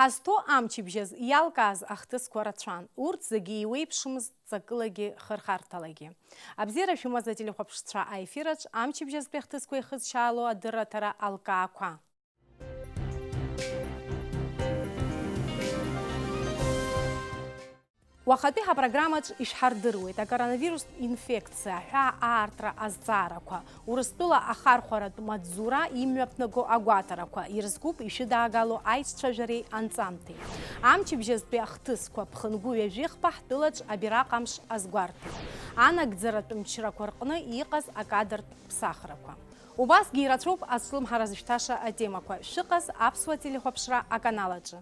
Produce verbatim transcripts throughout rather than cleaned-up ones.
Ҳазҭоу амчыбжьаз иалкааз ахҭысқәа рацәан, урҭ зегьы еиуеиԥшымызт ҵакылагьы хырхарҭалагьы. Абзиара шәымаз ателехәаԥшцәа, аефираҿ амчыбжьазтәи ахҭысқәа ихызшьаало адырраҭара алкаақәа. Уахатәи ҳапрограммаҿ ишәҳардыруеит акоронавирустә инфекциа, аҳәаа аартра азҵаарақәа, Урыстәыла ахархәаратә маҵзура имҩаԥнаго агәаҭарақәа, ирызкуп ишәыдаагало аицәажәареи анҵамҭеи. Амчыбжьазтәи ахҭысқәа, Ԥхынгәы ҩажәихԥа ҳтәылаҿ абираҟ амш азгәарҭеит. Анагӡаратә мчрақәа рҟны иҟаз акадртә ԥсахрақәа. Убасгьы ирацәоуп азҿлымҳара зышәҭаша атемақәа. Шәыҟаз аԥсуа телехәаԥшра аканал аҿы.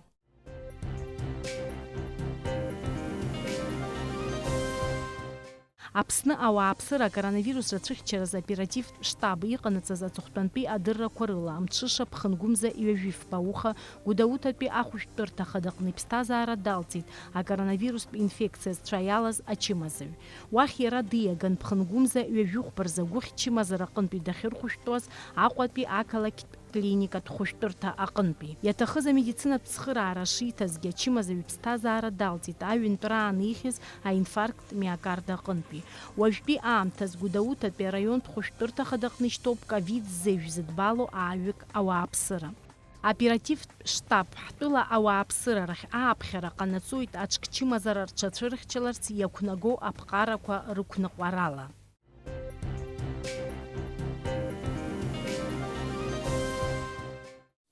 Аԥсны ауааԥсыра акоронавирус рацәыхьчараз оперативтә штаб иҟанаҵаз аҵыхәтәантәи адыррақәа рыла, мҽыша Ԥхынгәымза ҩажәифба ауха Гәдоуҭатәи ахәышәтәырҭа ахадаҟны иԥсҭазаара далҵит акоронавирустә инфекциа зцәа иалаз ачымазаҩ. Уахь иара диаган Ԥхынгәымза ҩажәихәба рзы агәыхь чымазара аҟынтәи дахьырхәышәтәуаз Аҟәатәи ақалақьтә клиникатә хәышәтәырҭа аҟынтәи. Иаҭахыз амедицинатә цхыраара шиҭазгьы, ачымазаҩ иԥсҭазаара далҵит, аҩынтәраан ихьыз аинфаркт миокарда аҟынтәи. Уажәтәи аамҭаз Гәдоуҭатәи араионтә хәышәтәырҭа ахадаҟны ишьҭоуп ковид зежә зыдбало ааҩык ауааԥсыра. Оперативтә штаб ҳтәыла ауааԥсыра рахь ааԥхьара ҟанаҵоит аҽкчымазара рҽацәырхьчаларц иақәнаго аԥҟарақәа рықәныҟәарала.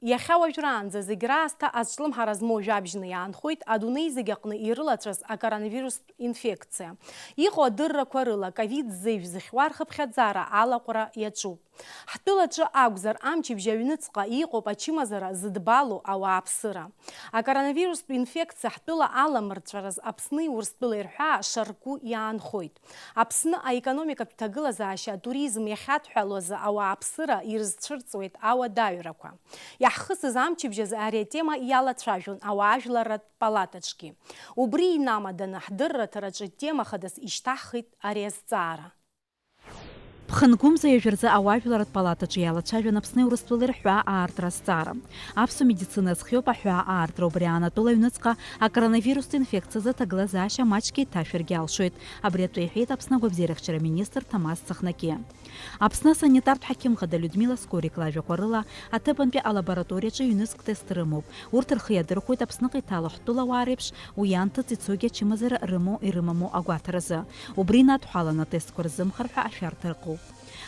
Иахьа уажәраанӡа зегь раасҭа азҿлымҳара змоу жәабжьны иаанхоит адунеи зегь аҟны ирылацәаз акоронавирустә инфекциа. Иҟоу адыррақәа рыла, ковид зежә зыхьуа рхыԥхьаӡара алаҟәра иаҿуп. Ҳтәылаҿы акәзар, амчыбжь аҩныҵҟа иҟоуп ачымазара зыдбало ауааԥсыра. Акоронавирустә инфекциа ҳтәыла аламырҵәараз Аԥсни Урыстәылеи рҳәаа шарку иаанхоит. Аԥсны аекономикатә ҭагылазаашьа, атуризм иахьадҳәалоз ауааԥсыра ирызцәырҵуеит ауадаҩрақәа. Иаҳхысыз амчыбжь азы ари атема иалацәажәон ауаажәларратә палатаҿгьы. Убри инамаданы, ҳдырраҭараҿы тема хадас ишьҭаҳхит ари азҵаара. Ԥхынгәымза ҩажәа рзы ауаажәларратә палатаҿы иалацәажәон Аԥсни Урыстәылеи рҳәаа аартра азҵаара. Аԥсуа медицина азхиоуп аҳәаа аартра, убри аан атәыла аҩныҵҟа акоронавирустә инфекциазы аҭагылазаашьа маҷк еиҭашәаргьы алшоит. Абри атәы иҳәеит Аԥсны агәабзиарахьчара министр Ҭамаз Цахнакиа. Аԥсны асанитартә ҳақьымхада Людмила Скорик лажәақәа рыла, аҭыԥантәи алабораториаҿы ҩнызқь тест рымоуп. Урҭ рхы иадырхәоит Аԥсныҟа иҭало ҳтәылауаа реиԥш уи анҭыҵ ицогьы ачымазара рымоу ирымаму агәаҭаразы. Убри инадҳәаланы атестқәа рзымхар ҳәа ашәарҭа ыҟоуп.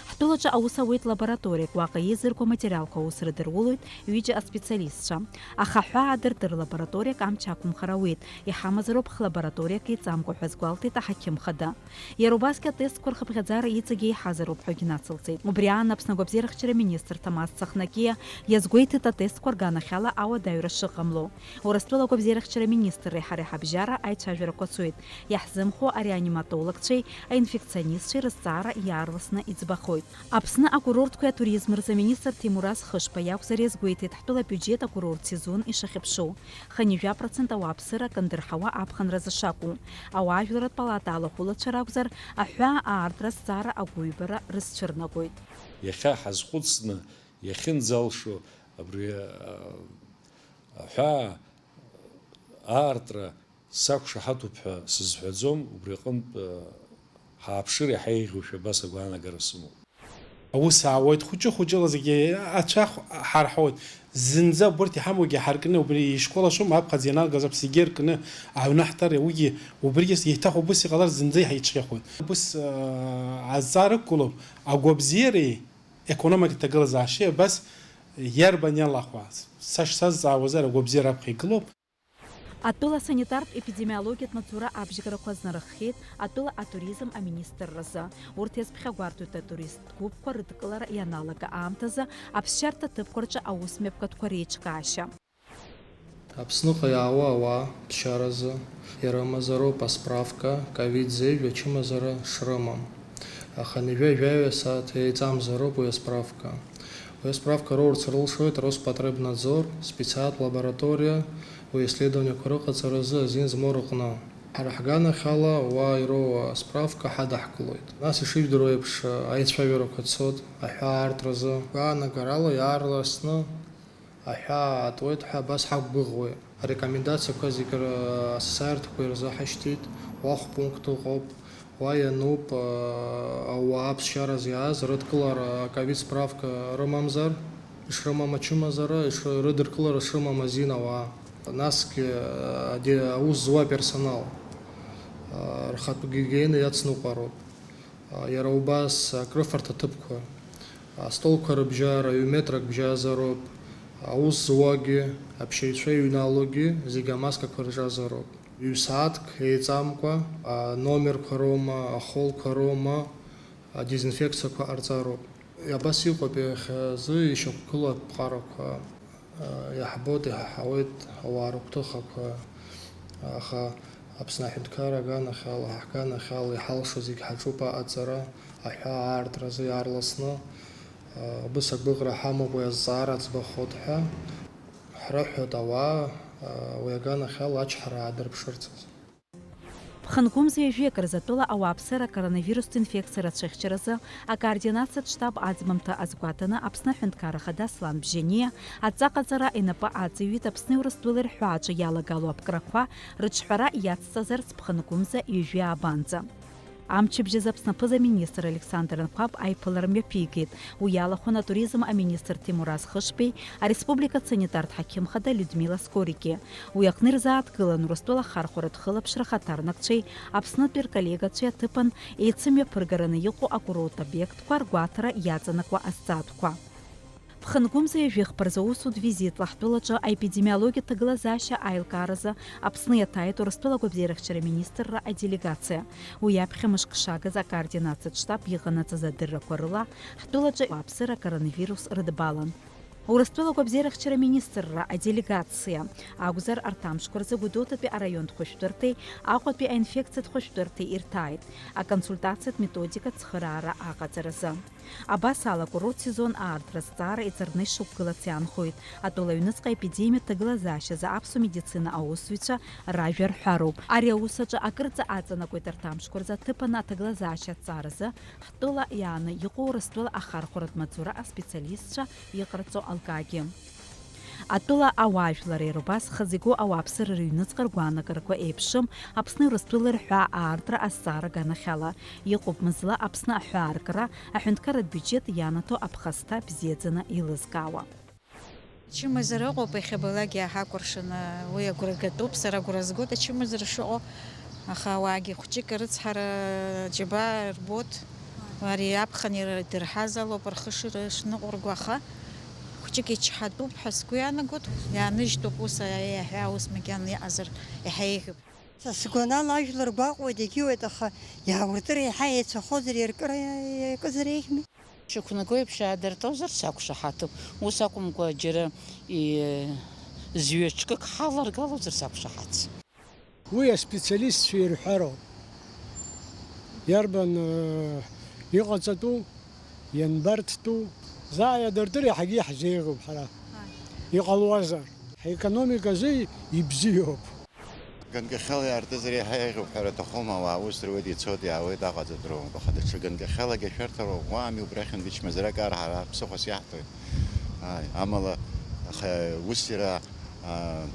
Ҳтәылаҿы аус ауеит лабораториак, уаҟа еизырго аматериалқәа аус рыдырулоит ҩыџьа аспециалистцәа. Аха аҳәаа адыртыр лабораториак амч ақәымхар ауеит, иҳамазароуп хлабораториак еиҵамкәа ҳәа азгәалҭеит аҳақьым хада. Иара убасгьы атестқәа рхыԥхьаӡара иҵегьы еиҳазароуп ҳәагьы нацылҵеит. Убри аан Аԥсны агәабзиарахьчара министр Ҭамаз Цахнакиа иазгәеиҭеит атестқәа рганахьала ауадаҩра шыҟамло. Урыстәыла агәабзиарахьчара министрреи ҳареи ҳабжьара аицәажәарақәа цоит. Иаҳзымхо ареаниматологцәеи аинфекционистцәеи рызҵаара иаарласны иӡбахоит. Аԥсны акурортқәеи атуризм рзы аминистр Ҭемураз Хышба иакәзар иазгәеиҭеит ҳтәыла абиуџьет акурорт сезон ишахьыԥшу. Хынҩажәа процент ауааԥсыра акы андырҳауа аԥхынразы шакәу. Ауаажәларратә палата алахәылацәа ракәзар, аҳәаа аартра азҵаара агәыҩбара рызцәырнагоит. Иахьа ҳазхәыцны иахьынӡалшо абри, а, аҳәаа аартра сақәшаҳаҭуп ҳәа сызҳәаӡом, убри аҟынтә, а, ҳааԥшыр иаҳа еиӷьушәа абас агәаанагара сымоуп. Аус аауеит, хәыҷы-хәыҷыла зегьы ацәа х-, ҳарҳауеит. Зынӡа убырҭ иҳамоугьы ҳаркны, убри ишколашома аԥхьаӡа ианалгаз аԥсигьы ркны аҩны ҳтәар, уигьы убригьы еиҭах убыс иҟалар зынӡа иҳаицәгьахоит. Убыс, аа, азҵаара ықәгылоуп, агәабзиареи економикатә ҭагылазаашьеи абас иарбан иалахәаа? Са шсазҵаауазар агәабзиара аԥхьа игылоуп. Атәыла асанитартә-епидемиологиатә маҵзура абжьгарақәа азнарыххеит атәыла атуризм аминистрразы. Урҭ иазԥхьагәарҭоит атуристтә гәыԥқәа рыдкылара ианалага аамҭазы аԥсшьарҭа ҭыԥқәа рҿы аусмҩаԥгатәқәа реиҿкаашьа. Аԥсныҟа иаауа ауаа ԥсшьаразы ирымазароуп асправка, ковид зежә ачымазара шрымам. Аха ҩажәа жәаҩа сааҭ еиҵамзароуп уи асправка. Уи асправка роурц рылшоит Роспотребнадзор специалтә лабораториа, уи исследованиақәа рыҟаҵаразы азин змоу рыҟны. Ҳара ҳганахьала уа ироуа асправка ҳадаҳкылоит. Нас, ишыжәдыруа еиԥш, аицәажәарақәа цоит аҳәаа аартразы. Гәаанагарала иаарласны Аҳәаа аатуеит ҳәа абас ҳақәгәыӷуеит. Арекомендациақәа зегьы р-, асасааирҭақәа ирзаҳашьҭит, уахә пункт ыҟоуп, уа иануп, а, ауаа аԥсшьараз иааз рыдкылара аковид справка рымамзар, ишрымам ачымазара, ишры-, рыдыркылара шрымам азин ауаа. Насгьы, а, ади-, аус зуа аперсонал, а, рхатә гигиена иацныҟәароуп. Иара убас акрыфарҭа ҭыԥқәа, астолқәа рыбжьара ҩ-метрак бжьазароуп, аус зуагьы, аԥсшьаҩцәа иҩналогьы зегьы амаскақәа рҿазароуп. Ҩ-сааҭк еиҵамкәа, аномерқәа роума, ахолқәа роума, адезинфекциақәа ҟарҵароуп. Абас иҟоуп иахьазы ишьақәгылоу аԥҟарақәа. Иаҳбоит, иҳаҳауеит ауаа рыгәҭыхақәа, аха Аԥсны аҳәынҭқарра аганахьала, ҳганахьала иҳалшо зегь ҳаҿуп аҟаҵара, аҳәаа аартразы иаарласны. Убыс агәыӷра ҳамоуп уи азҵаара ӡбахоит ҳәа. Ҳрыҳәоит ауаа уи аганахьала ачҳара аадырԥшырц азы. Ԥхынгәымза ҩажәи акы рзы атәыла ауааԥсыра акоронавирустә инфекциа рацәыхьчаразы акоординациатә штаб аӡбамҭа азгәаҭаны Аԥсны Аҳәынҭқарра Ахада Аслан Бжьаниа адҵа ҟаҵара инапы аҵаҩит Аԥсни Урыстәылеи рҳәааҿы иалагало аԥкрақәа рыҿҳәара иацҵазарц Ԥхынгәымза ҩажәи аабанӡа. Амчыбжьазы Аԥсны аԥыза-министр Александр Анқәаб аиԥылара мҩаԥигеит. Уи иалахәын атуризм аминистр Ҭемураз Хышбеи, ареспублика санитартә ҳақьым хада Людмила Скорики. Уи аҟны ирзааҭгылан Урыстәыла ахархәаратә хылаԥшра ахаҭарнакцәеи Аԥснытәи рколлегацәеи аҭыԥан еицымҩаԥыргараны иҟоу акурорттә обиектқәа ргәаҭара иаҵанакуа азҵаатәқәа. Ԥхынгәымза ҩажәи хԥа рзы аусутә визитла ҳтәылаҿы аепидемиологиатә ҭагылазаашьа аилкааразы Аԥсны иаҭааит Урыстәыла агәабзиарахьчара министрра аделегациа. Уи аԥхьа мышк шагыз акоординациатә штаб иҟанаҵаз адыррақәа рыла ҳтәылаҿы ауааԥсыра акоронавирус рыдбалан. Урыстәыла агәабзиарахьчара министрра аделегациа акәзар, арҭ амшқәа рзы Гәдоуҭатәи араионтә хәышәтәырҭеи Аҟәатәи аинфекциатә хәышәтәырҭеи ирҭааит аконсультациатә методикатә цхыраара аҟаҵаразы. Абас ала, акурорттә сезон аартра азҵаара иҵарны ишықәгылац иаанхоит. Атәыла аҩныҵҟа аепидемиа ҭагылазаашьазы аԥсуа медицина аусзуҩцәа ражәа рҳәароуп. Ари аус аҿы акырӡа аҵанакуеит арҭ амшқәа рзы аҭыԥаны аҭагылазаашьа аҭҵааразы ҳтәыла иааны иҟоу Урыстәыла ахархәаратә маҵзура аспециалистцәа иҟарҵо алкаагьы. Атәыла ауаажәлари рубас хазы игоу ауааԥсыра рыҩныҵҟа ргәаанагарақәа еиԥшым Аԥсни Урыстәылеи рҳәаа аартра азҵаара аганахьала. Иҟоуп мызла Аԥсны аҳәаа аркра, аҳәынҭқарратә биуџьет ианаҭо аԥхасҭа бзиаӡаны еилызкаауа. Ачымазара ыҟоуп, иахьабалак иааҳакәыршаны, уи агәра гатәуп, сара агәра згоит ачымазара шыҟоу, аха ауаагьы хәҷык арыцҳара џьабаа рбоит, ари аԥхын идырҳаз алоуп рхы шыршныҟәырго, аха хәҷык ичҳатәуп ҳәа сгәы иаанагоит, иааныжьтәуп ус, аиаҳәа аус макьана иҟазар иаҳа еиӷьуп. Са сгәанала, ажәлар гәаҟуеит, егьиуеит, аха иаауртыр еиҳа еицәахозар, иаркыр иакызар еиӷьми? Шықәнаго еиԥш иаадыртозар сақәшаҳаҭуп, ус акәымкәа џьара, и-, зҩаҿкык ҳаларгалозар сақәшаҳаҭ. Уи аспециалистцәа ирҳәароуп. Иарбан, э, иҟаҵатәу, ианбарҭтәу, заа иадыртыр иаҳагьы иаҳзеиӷьуп ҳара. Иҟалуазар, ҳекономика азы ибзиоуп. Ганкахьала иаартызар иаҳа еиӷьуп ҳәара аҭахума, ауаа аус руеит, ицоит, иаауеит, аҟаҵатәроуп, аха даҽа ганкахьалагьы ашәарҭара ӷәӷәами, убрахьынтә ичмазарак арҳара ԥсыхәас иаҳҭоит. Ааи, амала, аха ус иара, аа,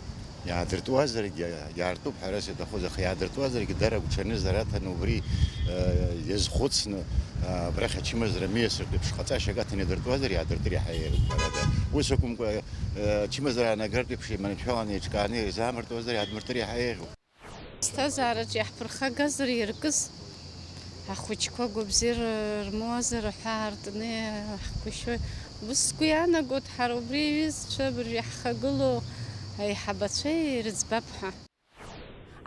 иаадыртуазаргьы, иаартуп ҳәарас иаҭахузеи, аха иаадыртуазаргьы дара агәҽанызар аҭаны убри, аа, иазхәыцны, аа, абрахь ачымазара миасыртә еиԥш ҟаҵашьак аҭаны иадыртуазар, иаадыртыр иаҳа еиӷьуп ҳәарада. Ус акәымкәа, Ачымазара анагартә еиԥш еиманшәаланы еиҿкааны ирзаамыртуазар, иаадмыртыр иаҳа еиӷьуп. Ԥсҭазаараҿы иаҳԥырхагазар иркыз, ахәыҷқәа гәабзиара рмоуазар ҳәа аартны иаҳгәышьоит. Ус сгәы иаанагоит, ҳара убри аҩызцәа абыржә иаҳхагылоу аиҳабацәа ирыӡбап ҳәа.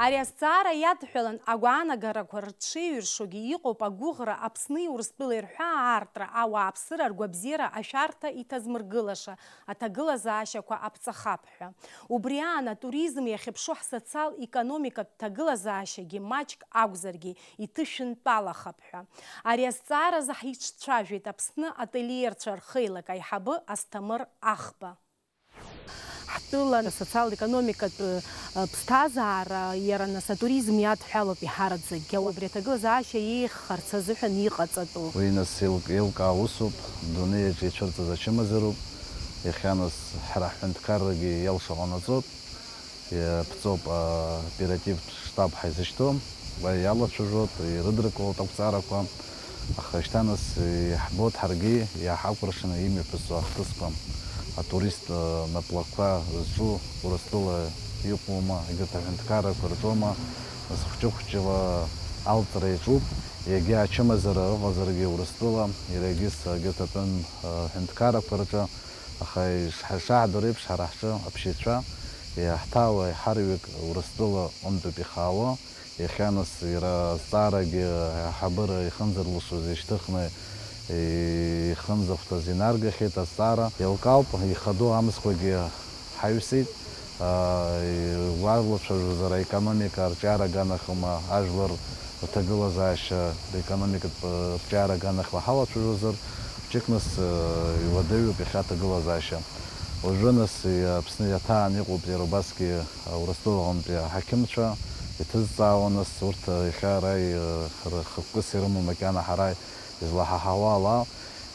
Ари азҵаара иадҳәалан агәаанагарақәа рҽеиҩыршогьы иҟоуп агәыӷра Аԥсни Урыстәылеи рҳәаа аартра, ауааԥсыра ргәабзиара ашәарҭа иҭазмыргылаша аҭагылазаашьақәа аԥҵахап ҳәа. Убри аан атуризм иахьыԥшу ҳсоциал-економикатә ҭагылазаашьагьы маҷк акәзаргьы иҭышәынтәалахап ҳәа. Ари азҵааразы ҳиҿцәажәеит Аԥсны ательерцәа рхеилак аиҳабы Асҭамыр Ахба. Ҳтәыла асоциал-економикатә, э, ԥсҭазаара, иара нас атуризм иадҳәалоуп иҳараӡакгьы. Убри аҭагылазаашьа еиӷьхарц азыҳәан иҟаҵатәу. Уи нас еилк-, еилкаау усуп, дунеи аҿы ицәырҵыз ачымазароуп, Иахьа нас ҳара ҳҳәынҭқаррагьы иалша ҟанаҵоит, иаԥҵоуп, а, оперативтә штаб ҳаизышьҭоу, уа иалацәажәоит, ирыдыркылоит ақәҵарақәа, аха шьҭа нас иаҳбоит ҳаргьы иааҳакәыршаны имҩаԥысуа ахҭысқәа, атурист, а, наплакқәа зҿу Урыстәыла иҟоума, егьырҭ аҳәынҭқаррақәа рҿоума, нас хәҷы-хәҷыла алҵра иаҿуп, егьа ачымазара ыҟазаргьы Урыстәыла, иара егьыс егьырҭ атәым, а, ҳәынҭқаррақәа рҿы, аха ишҳа-, ишаҳдыруа еиԥш, ҳара ҳҿы аԥшьаҩцәа иаҳҭаауа ҳарҩык Урыстәыла ҟынтәуп ихаауа. Иахьа нас иара азҵаарагьы аиҳабыра ихынзырлшоз ишьҭыхны ихынзахәҭаз инаргахьеит азҵаара. Еилкаауп, ихадоу амзқәагьы ҳаҩсит. Аа, уалацәажәозар, аекономика арҿиара аганахьоума, ажәлар рҭагылазаашьа, аекономикатә рҿиара аганахьла ҳалацәажәозар, хәҷык нас, э, иуадаҩуп иахьа аҭагылазаашьа. Уажәы нас, э, Аԥсны иаҭаан иҟоуп иара убасгьы, э, Урыстәыла аҟынтәи аҳақьымцәа, иҭызҵаауа нас урҭ, э, иахьа ара, э, рхықәкыс ирымоу макьана ҳара излаҳаҳауа ала,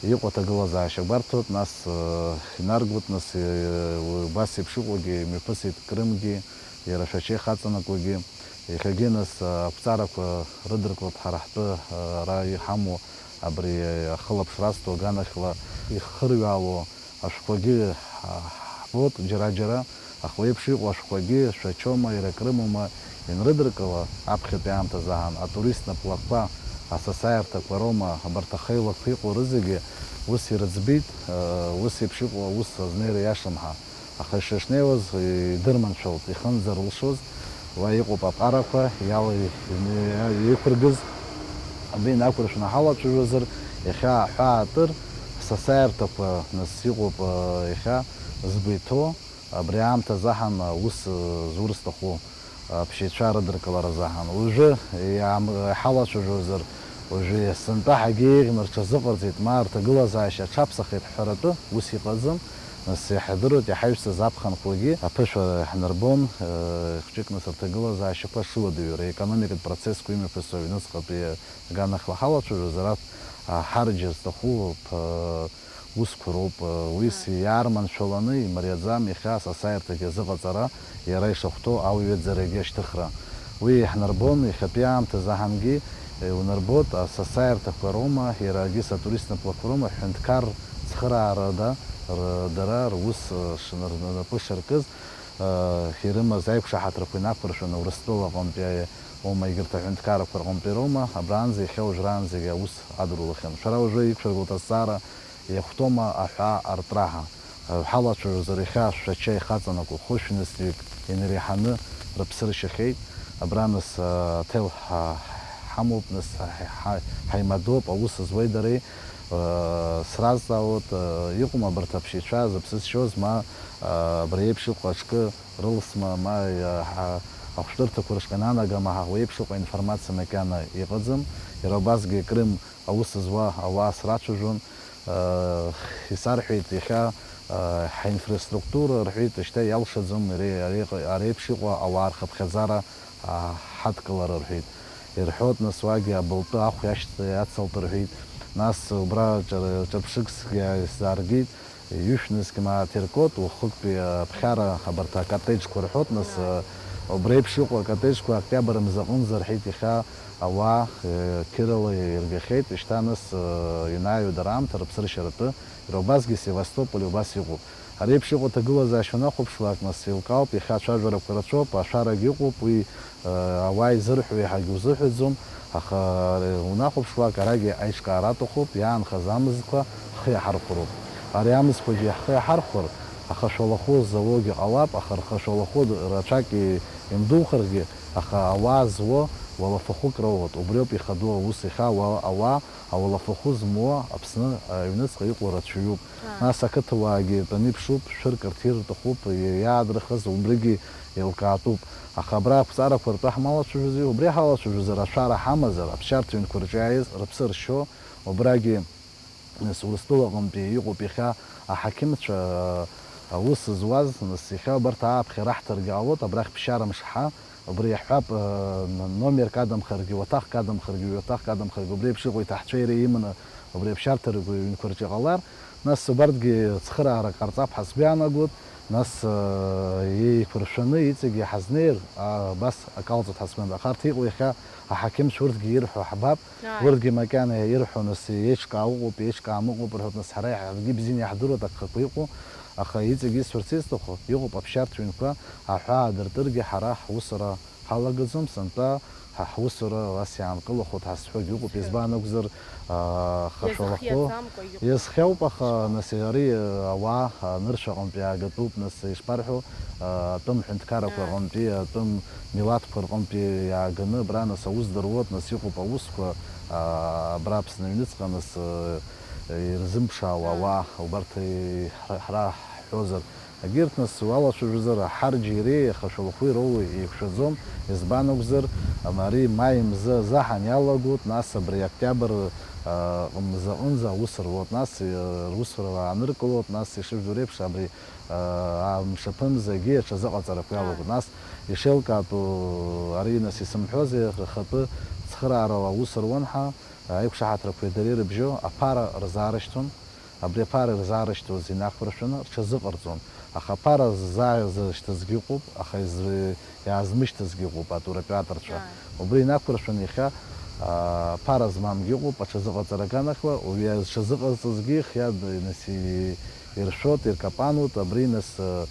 иҟоу аҭагылазаашьа гәарҭоит, нас, э, инаргоит, нас, э, убас еиԥш иҟоугьы имҩаԥысит Крымгьы, иара Шәача ихаҵанакуагьы. Иахьагьы, нас, э, ақәҵарақәа рыдыркылт ҳара ҳтәы, э, ара иҳамоу абри ахылаԥшра азҭо аганахьла ихырҩаало ашәҟәқәагьы ҳа-, ҳбоит џьара-џьара, аха уи еиԥш иҟоу ашәҟәқәагьы Шәачоума, иара Крымума, ианрыдыркыла, аԥхьатәи аамҭазы аҳан, атурист наплакқәа, асасааирҭақәа роума, абарҭ ахеилақәа иҟоу рызегьы ус ирыӡбеит, ус еиԥш иҟоу аус азнеира иашам ҳәа. Аха ишышнеиуаз идырманшәалт ихынӡарылшоз, уа иҟоуп аҟарақәа иала-, иқәыргыз. Абри инақәыршәаны ҳалацәажәозар, иахьа аҳәаа атыр, ҳсасааирҭақәа нас иҟоуп, иахьа згәы иҭоу. Абри аамҭазы аҳан аус зурц сҭаху аԥшьаҩцәа рыдыркыларазы аҳан. Уажәы иаам-, иҳалацәажәозар, уажәы сынтәа ҳагьы еиӷьны рҽазыҟарҵеит, ма рҭагылазаашьа аҽаԥсахеит ҳҳәаратәы, ус иҟаӡам. Нас иаҳдыруеит, иҳаҩсыз аԥхынхәлагьы аԥышәара ҳнарбон, э, хәҷык нас рҭагылазаашьақәа шыуадаҩу, реекономикатә процессқәа имҩаԥысуа аҩныҵҟатәи аганахьла ҳалацәажәозар, арҭ, а, ҳарџьыр зҭаху, п-, усқәа роуп, уи иаарманшәаланы имариаӡам иахьа асасааирҭагьы азыҟаҵара, иара ишахәҭоу ауаҩаӡарагьы ашьҭыхра. Уи иаҳнарбон, иахьатәи аамҭазы аҳангьы иунарбоит, асасааирҭақәа роума, иара егьыс атурист наплакқәа роума, ҳҳәынҭқар цхыраарада р-, дара рус, ш-, рнапы шаркыз, ирымаз аиқәшаҳаҭрақәа инақәыршәаны Урыстәыла аҟынтәи, ома, егьырҭ аҳәынҭқаррақәа рҟынтәи роума, абранӡа иахьа уажәраанӡагьы аус адырулахьан. Шәара уажәы иқәшәыргылт азҵаара, иахәҭоума аҳәаа артра ҳәа? Ҳалацәажәозар, иахьа Шәача ихаҵанакуа хәышә нызқьҩык инареиҳаны рыԥсы ршьахьеит. Абра нас, аҭел ҳа-, ҳамоуп, нас ҳа-, ҳа-, ҳаимадоуп, аус зуеи дареи. Сразҵаауеит, иҟоума абарҭ аԥшьаҩцәа зыԥсы зшьоз, ма абри еиԥш иҟоу аҽкы рылсма, ма, иа-, ҳа-, ахәшәтәырҭақәа рышҟа инанагама ҳәа уеиԥш ыҟоу аинформациа макьана иҟаӡам. Иара убасгьы Крым аус зуа ауаа срацәажәон. Исарҳәеит, иахьа, ҳаинфраструктура, рҳәеит, шьҭа иалшаӡом ари, ари, ари еиԥш иҟоу ауаа рхыԥхьаӡара, ҳадкылара, рҳәеит. Ирҳәоит, нас, уагьы абылтәы ахә иашьҭ-, иацалт, рҳәеит. Нас убра ҿыр-, ҿырԥшыксгьы исзааргеит. Ҩышә нызқь мааҭ иргоит, уахыктәи аԥхьара абарҭ акоттеџьқәа рҳәоит, нас, э, убри еиԥш иҟоу акоттеџьқәа октиабр мза аҟынӡа рҳәеит иахьа ауаа, э, қьырала иргахьеит, шьҭа нас, э, ианааиуа дара аамҭа рыԥсыршьаратәы, иара убасгьы Севастополь убас иҟоуп. Ари еиԥш иҟоу аҭагылазаашьа унахәаԥшлак, нас, еилкаауп, иахьа ацәажәарақәа рацәоуп, ашәарагь ыҟоуп, уи Ауаа изырҳәо еиҳагьы узыҳәаӡом, аха унахәаԥшлак, арагьы аиҿкаара аҭахуп, иаанхаз амзқәа ҳхы иаҳархәароуп. Ари амзқәагьы ҳхы иаҳархәар, ахашәалахәы зауогьы ҟалап, аха рхашәалахәы рацәак имдухаргьы, аха ауаа зуо уалафахәык роуеит, убриоуп ихадоу аус, иахьа ауаа, ауаа ауалафахәы змоуа Аԥсны аҩныҵҟа иҟоу рацәаҩуп. Нас ақыҭауаагьы тәаны иԥшуп, шәырк рҭир рҭахуп, иаадырхыз убригьы еилкаатәуп. Аха абра ақәҵарақәа ртәы ҳмалацәажәози, убри ҳалацәажәозар, ашәара ҳамазар, аԥсшьарҭа ҩнқәа рҿы иааиз рыԥсы ршьо, убрагьы, нас, Урыстәыла аҟынтәи иҟоуп иахьа аҳақьымцәа, аус зуаз, нас, иахьа убарҭ ааԥхьа раҳҭаргьы ҟалоит, абрахь ԥсшьара мшҳа, убри иаҳҳәап, н-, номерк адамхаргьы, уаҭахк адамхаргьы, ҩаҭахк адамхаргьы, убри еиԥш иҟоу иҭаҳцәа иара иманы, убри аԥсшьарҭа рыгә-, ҩнқәа рҿы иҟалар, Нас убарҭгьы цхыраара ҟарҵап ҳәа сгәы иаанагоит, нас, э, еиқәыршәаны иҵегьы ҳазнеир, а, абас акалҵуеит ҳәа сгәы иаанагоит. Аха арҭ иҟоу иахьа аҳақьымцәа урҭгьы ирҳәо ҳбап, Ааи. Урҭгьы макьана ирҳәо, нас еиҿкаау ыҟоуп, еиҿкаану ыҟоуп рҳәоит, нас ҳара ҳаргьы бзианы иаҳдыруеит агхақәа иҟоу, аха иҵегьы исҳәарц исҭаху, иҟоуп аԥсшьарҭа ҩнқәа, аҳәаа дыртыргьы ҳара ҳусура ҳалагаӡом, сынтәа ҳа ҳусура ас иаанкылахоит ҳәа сҳәогьы ыҟоуп, избан акәзар, аа, хашәалахо Иазхиаӡамкәа иҟоуп. Иазхиоуп, аха, нас, ари, ауаа, а, нырцә аҟынтә иаагатәуп, нас, ишԥарҳәо, а, атәым ҳәынҭқаррақәа Ааи. рҟынтәи, атәым милаҭқәа рҟынтәи иааганы абра, нас, аус дыруеит, нас, иҟоуп аусқәа, а, абра Аԥсны аҩныҵҟа, нас, а, ирзымԥшаауа Ааи. ауаа, убарҭ, и-, ҳра-, ҳра ҳҳәозар, Егьырҭ нас уалацәажәозар, аҳарџьеи иреи иаха шәылхәи роуи еиқәшәаӡом, избан акәзар, ам, ари маи мза азаҳан иалагоит, нас абри октиабр, а, мза аҟынӡа аус руеит, нас, а, русура ааныркылоит, нас ишыжәдыруа еиԥш абри, а, амшаԥымзагьы аҽазыҟаҵарақәа иалагоит, нас ишеилкаатәу ари нас исымҳәозеи, рхатәы цхыраарала аус руан ҳәа, аиқәшаҳаҭрақәеи дареи рыбжьы аԥара рзаарышьҭуан. Абри аԥара ирзаарышьҭуаз инақәыршәаны рҽазыҟарҵон, аха аԥара ззаазышьҭызгьы ыҟоуп, аха изы-, иаазмышьҭызгьы ыҟоуп атуроператорцәа. Ааи. Убри инақәыршәаны иахьа, аа, ԥара змамгьы ыҟоуп аҽазыҟаҵара аганахьла, уи зҽазыҟазҵазгьы иахьа д-, нас и-, иршәоит, иркапануеит, абри нас, э,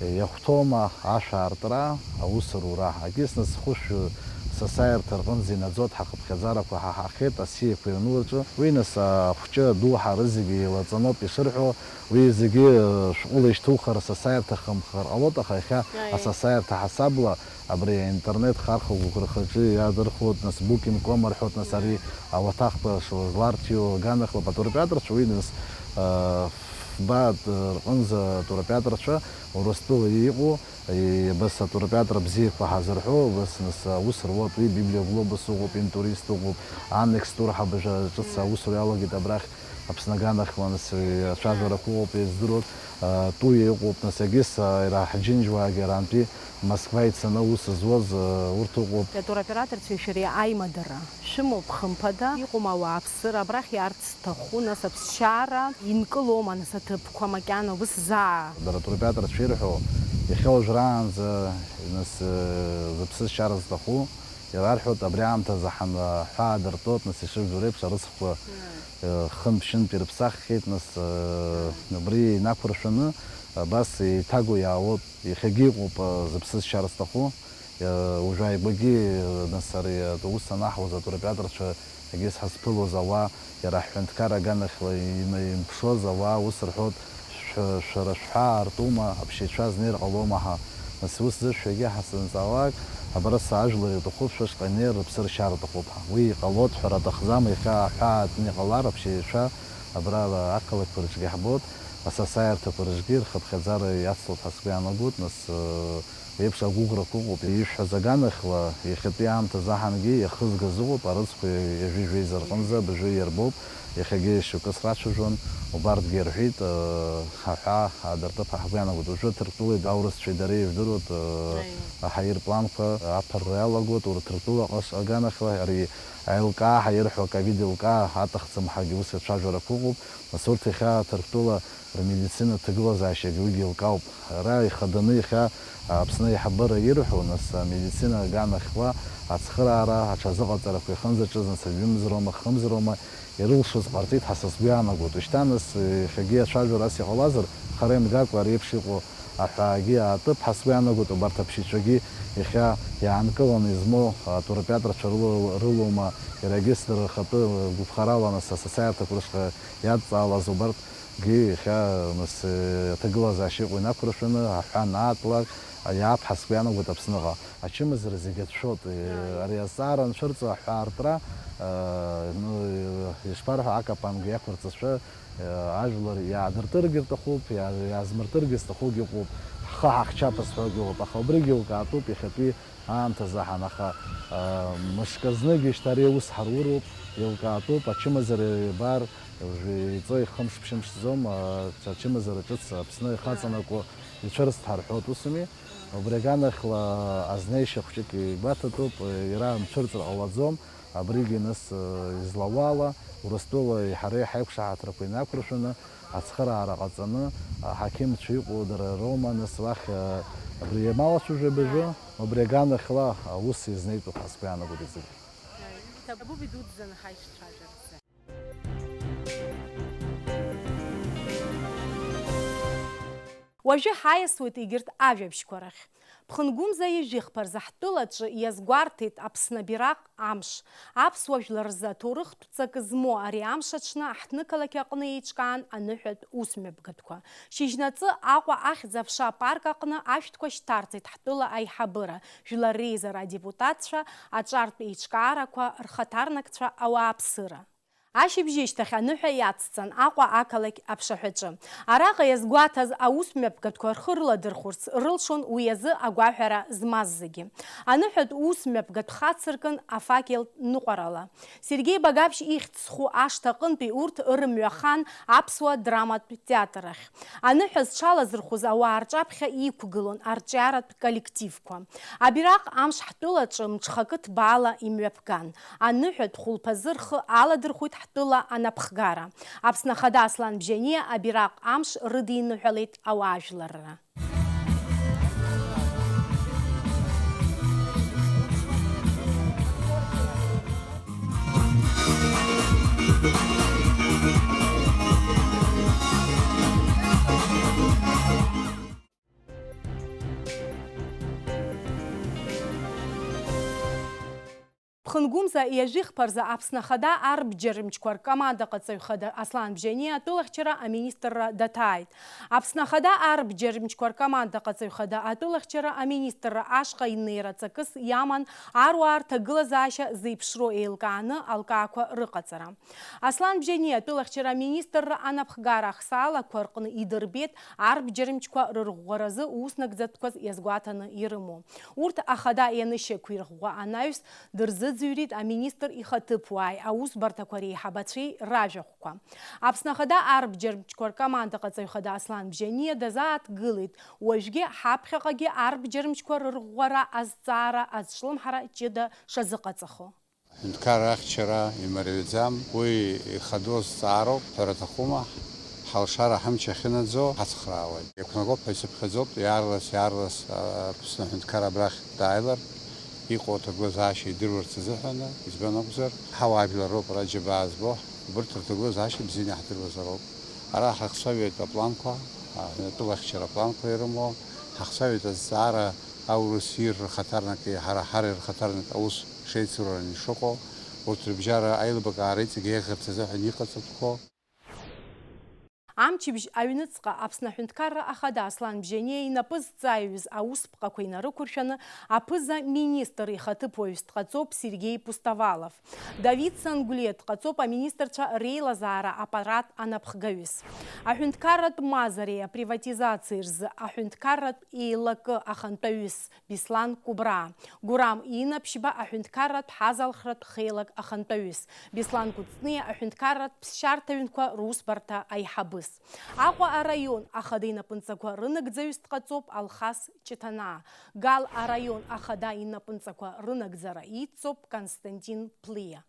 иахәҭоума ашә аартра, аус рура? Егьыс нас хәышә сасааирҭа рҟынӡа инаӡоит, ҳахыԥхьаӡарақәа ҳаҳахьеит асиақәа ирну рҿы. Уи нас ахәҷы, адоуҳа рызегьы еилаҵаноуп ишырҳәо, уи зегьы шәҟәыла ишьҭухыр, асасааирҭа хымхар ҟалоит, аха иахьа Аи. асасааирҭа ҳасабла абри аинтернет хархәагақәа рхаҿы иадырхәоит, нас букинг ком рҳәоит, нас ари ауаҭахқәа шла-, зларҭиуа аганахьла атуроператорцәа, уи нас, а, фба рҟынӡа атуроператорцәа Урыстәыла иҟоу, и-, абас атуроператор бзиақәа ҳазырҳәо, абас нас аус руеит, уи Библиоглобус ыҟоуп, Интурист ыҟоуп, Анекс тур ҳабжа ҿыц аусура иалагеит абрахь, Аԥсны аганахьла, нас, ацәажәарақәа ыҟоуп, издыруеит, а, Туиа ыҟоуп, нас, егьыс, а, иара ҳџьынџьуаагьы арантәи Москва ицаны аус зуаз, а, урҭ ыҟоуп. Атуроператорцәеи шәареи аимадара шәымоуп, хымԥада, иҟоума ауааԥсыра, абрахь иаарц зҭаху, нас аԥсшьара инкылома, нас аҭыԥқәа макьана убыс заа? Дара атуроператорцәа ирҳәо, иахьа уажәраанӡа, нас, э, зыԥсы зшьара зҭаху, ирарҳәоит, абри аамҭазы ҳан-, ҳәаа дыртәоит, нас ишыжәдыруа еиԥш, арыцхәқәа, э, хынтә-ԥшьынтә ирыԥсаххьеит, нас, э, убри инақәыршәаны, абас еиҭаго иаауеит. Иахьагьы иҟоуп, а, зыԥсы зшьар зҭаху. Иа-, уажәы ааигәагьы, а, нас ари, а, аус анаҳуаз атуроператорцәа егьыс ҳазԥылоз ауаа, иара ҳҳәынҭқар аганахьла ина-, имԥшуаз ауаа ус рҳәоит, шә-, шәара шәҳәаа аартума, аԥшьаҩцәа азнеир ҟалома ҳәа. Нас ус зышәҳәагьы ҳазҵамҵаауак, абра са ажәлар ирҭахуп, шәышҟа инеир рыԥсы ршьар рҭахуп ҳәа. Уи иҟалоит, ҳәара аҭахӡам, иахьа аҳәаа аартны иҟалар, аԥшьаҩцәа абра ақалақьқәа рҿгьы ҳбоит. Асасааирҭақәа рыҿгьы рхыԥхьаӡара иацлоит ҳәа сгәы иаанагоит, нас, э, еиԥш агәыӷрақәа ыҟоуп. Ишәҳәаз аганахьла, иахьатәи аамҭазы аҳангьы иахызгаз ыҟоуп, арыцқәа ҩажәи жәеиза рҟынӡа абыржәы иарбоуп, иахьагьы шьоукы срацәажәон, убарҭгьы ирҳәеит, э, аҳәаа адыртып ҳәа ҳгәы иаанагоит. Уажәы Ҭырқәтәылеи аурысцәеи дареи ижәдыруеит, э, Аи. аҳаирпланқәа аԥырра иалагоит, уара Ҭырқәтәыла ҟаш-, аганахьла, ари аилкаа ҳәа ирҳәо, аковид еилкаа аҭахӡам ҳәагьы ус ацәажәарақәа ыҟоуп. Нас урҭ иахьа Ҭырқәтәыла рмедицина ҭагылазаашьагьы уигьы еилкаауп. Ара ихаданы иахьа Аԥсны аиҳабыра ирҳәо, нас, амедицина аганахьла ацхыраара, аҽазыҟаҵарақәа ихынӡаҿыз, нас, ҩымз роума, хымз роума, ирылшоз ҟарҵеит ҳәа са сгәы иаанагоит. Ушьҭа, нас, иахьагьы ацәажәара ас иҟалазар, хара имгакәа ари еиԥш иҟоу аҳәаагьы аатып ҳәа сгәы иаанагоит, убарҭ аԥшьаҩцәагьы иахьа иаанкыланы измоу атуроператорцәа рыла-, рылоума, иарагьы сдырра рхатәы гәыԥхарала, нас, асасааирҭақәа рышҟа иадҵаалаз убарҭгьы иахьа, нас, аҭагылазаашьа иҟоу инақәыршәаны, аҳәаа анаатлак, иаап ҳәа сгәы иаанагоит Аԥсныҟа. Ачымазара зегьы ацәшәоит. Ааи. Ари азҵаара анцәырҵуа аҳәаартра, ну, ишԥарҳәо, акапанга иақәырҵазшәа, ажәлар иаадыртыргьы рҭахуп, иа-, иаазмыртыргьы зҭахугьы ыҟоуп, ҳхы ҳахьчап зҳәогьы ыҟоуп, аха убригьы еилкаатәуп иахьатәи аамҭазы ҳанаха, а, мышкы зныгьы шьҭа ари аус ҳаруроуп, еилкаатәуп, ачымазара ибар, уажәы иҵои хымш-ԥшьымшӡом, а, ачымазара ҿыц Аԥсны ихаҵанакуа ицәырҵт ҳарҳәоит, усуми? Убри аганахьла азнеишьа хәҷык игәаҭатәуп, иара мцәырҵыр ҟалаӡом, абригьы нас, а, излауала, Урыстәылеи ҳареи ҳаиқәшаҳаҭрақәа инақәыршәаны, Ацхыраара ҟаҵаны, аҳақьымцәа иҟоу дара роума, нас уахь, а, абри иамалацәажәо абыржәы, убри аганахьала аус изнеитәуп ҳәа сгәы иаанагоит зегьы. Иҭабуп идуӡӡаны ҳаишьцәажәарц. Уажәы ҳаиасуеит егьырҭ ажәабжьқәа рахь. Ԥхынгәымза ҩажәихԥа рзы ҳтәылаҿы иазгәарҭеит Аԥсны абираҟ амш. Аԥсуа жәлар рзы аҭоурыхтә ҵак змоу ари амш аҽны ҳҭнықалақь аҟны еиҿкаан аныҳәатә усмҩаԥгатәқәа. Шьыжьнаҵы Аҟәа ахьӡ-аԥша апарк аҟны ашәҭқәа шьҭарҵеит ҳтәыла аиҳабыра, жәлар реизара адепутатцәа, аҿартә еиҿкаарақәа, рхаҭарнакцәа, ауааԥсыра. Ашьыбжьышьҭахь аныҳәа иацҵан Аҟәа ақалақь аԥшаҳәаҿы. Араҟа иазгәаҭаз аусмҩаԥгатәқәа рхы рыладырхәырц рылшон уи азы агәаҳәара змаз зегьы. Аныҳәатә усмҩаԥгатә хацыркын афакел ныҟәарала. Сергеи Багаԥшь ихьӡ зху ашҭа аҟынтәи урҭ ырымҩахан аԥсуа драматә театр ахь. Аныҳәа зҽалазырхәыз ауаа рҿаԥхьа иқәгылон арҿиаратә коллективқәа. Абираҟ амш ҳтәылаҿы мҽхакы ҭбаала имҩаԥган. Аныҳәатә хәылԥазы рхы аладырхәит ҳтәыла анапхгара. Аԥсны Ахада Аслан Бжьаниа абираҟ амш рыдиныҳәалеит ауаажәларра. Ԥхынгәымза ҩажәихԥа рзы Аԥсны Ахада арбџьармчқәа ркомандаҟаҵаҩ хада Аслан Бжьаниа атәылахьчара аминистрра даҭааит. Аԥсны Ахада арбџьармчқәа ркомандаҟаҵаҩ хада атәылахьчара аминистрра ашҟа инеира ҵакыс иаман аруаа рҭагылазаашьа зеиԥшроу еилкааны алкаақәа рыҟаҵара. Аслан Бжьаниа атәылахьчара аминистрра анапхгара ахсаалақәа рҟны идырбеит арбџьармчқәа рырӷәӷәаразы уснагӡатәқәаз иазгәаҭаны ирымоу. Урҭ ахада ианышьақәирӷәӷәа анаҩс, дырзыӡырҩит аминистр ихаҭыԥуааи аусбарҭақәа реиҳабацәеи ражәахәқәа. Аԥсны Ахада арбџьармчқәа ркомандаҟаҵаҩ хада Аслан Бжьаниа дазааҭгылеит, уажәгьы ҳаԥхьаҟагьы арбџьармчқәа рырӷәӷәара азҵаара азҿлымҳара ҷыда шазыҟаҵахо. Аҳәынҭқарра ахьчара имариаӡам, уи ихадоу зҵаароуп, ҳәара аҭахума, ҳалшара ҳамч ахьынаӡо ҳацхраауеит. Иақәнагоуп ҳәа исыԥхьаӡоуп, иаарлас, иаарлас, а, Аԥсны аҳәынҭқар абрахь дааилар, иҟоу аҭагылазаашьа идыруарц азыҳәаны, избан акәзар, ҳауаажәлар роуп ара џьабаа збо, убырҭ рҭагылазаашьа бзианы иаҳдыруазароуп. Ара ҳахцәажәеит апланқәа, а, атәылахьчара апланқәа ирымоу, ҳахцәажәеит азҵаара аурыс ир рхаҭарнаки ҳара ҳар ирхаҭарнак аус шеицырҳәараны ишыҟоу, урҭ рыбжьара аилибакаара иҵегь еиӷьырц азыҳәан иҟаҵатәқәоу. Амчыбжь аҩныҵҟа Аԥсны аҳәынҭқарра ахада Аслан Бжьаниа инапы зҵаҩыз аусԥҟақәа инарықәыршәаны аԥыза-министр ихаҭыԥуаҩыс дҟаҵоуп Сергеи Пустовалов. Давид Сангулиа дҟаҵоуп аминистрцәа реилазаара аппарат анапхгаҩыс. Аҳәынҭқарратә мазареи априватизациеи рзы аҳәынҭқарратә еилакы ахантәаҩыс Беслан Кәыбраа, Гурам Инаԥшьба аҳәынҭқарратә ҳазалхратә хеилак ахантәаҩыс, Беслан Кәыҵниа аҳәынҭқарратә ԥсшьарҭа ҩнқәа русбарҭа аиҳабыс. Аҟәа араион ахада инапынҵақәа рынагӡаҩыс дҟаҵоуп Алхас Ҷыҭанаа, Гал араион ахада инапынҵақәа рынагӡара идҵоуп Константин Плиа.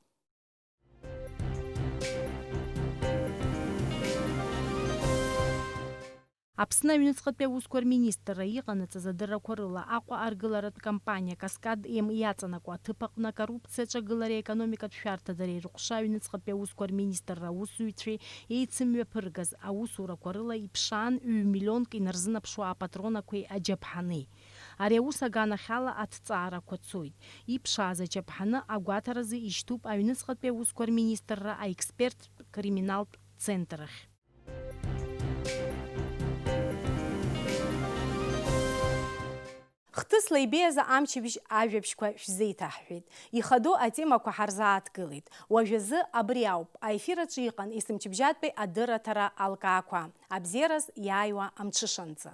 Аԥсны аҩныҵҟатәи аусқәа рминистрра иҟанаҵаз адыррақәа рыла, Аҟәа аргыларатә кампаниа Каскад М иаҵанакуа аҭыԥ аҟны акоррупциа аҿагылареи аекономикатә шәарҭадареи рыҟәша аҩныҵҟатәи аусқәа рминистрра аусзуҩцәеи еицымҩаԥыргаз аусурақәа рыла иԥшаан ҩ-миллионк инарзынаԥшуа апатронақәеи аџьаԥҳани. Ари аус аганахьала аҭҵаарақәа цоит. Иԥшааз аџьаԥҳаны агәаҭаразы ишьҭуп аҩныҵҟатәи аусқәа рминистрра аексперттә криминалтә центр ахь. Хҭысла ибеиаз амчыбжь ажәабжьқәа шәзеиҭаҳҳәеит. Ихадоу атемақәа ҳарзааҭгылеит. Уажәазы абри ауп. Аефир аҿы иҟан есымчыбжьатәи адырраҭара алкаақәа. Абзиараз иааиуа амҽышанӡа.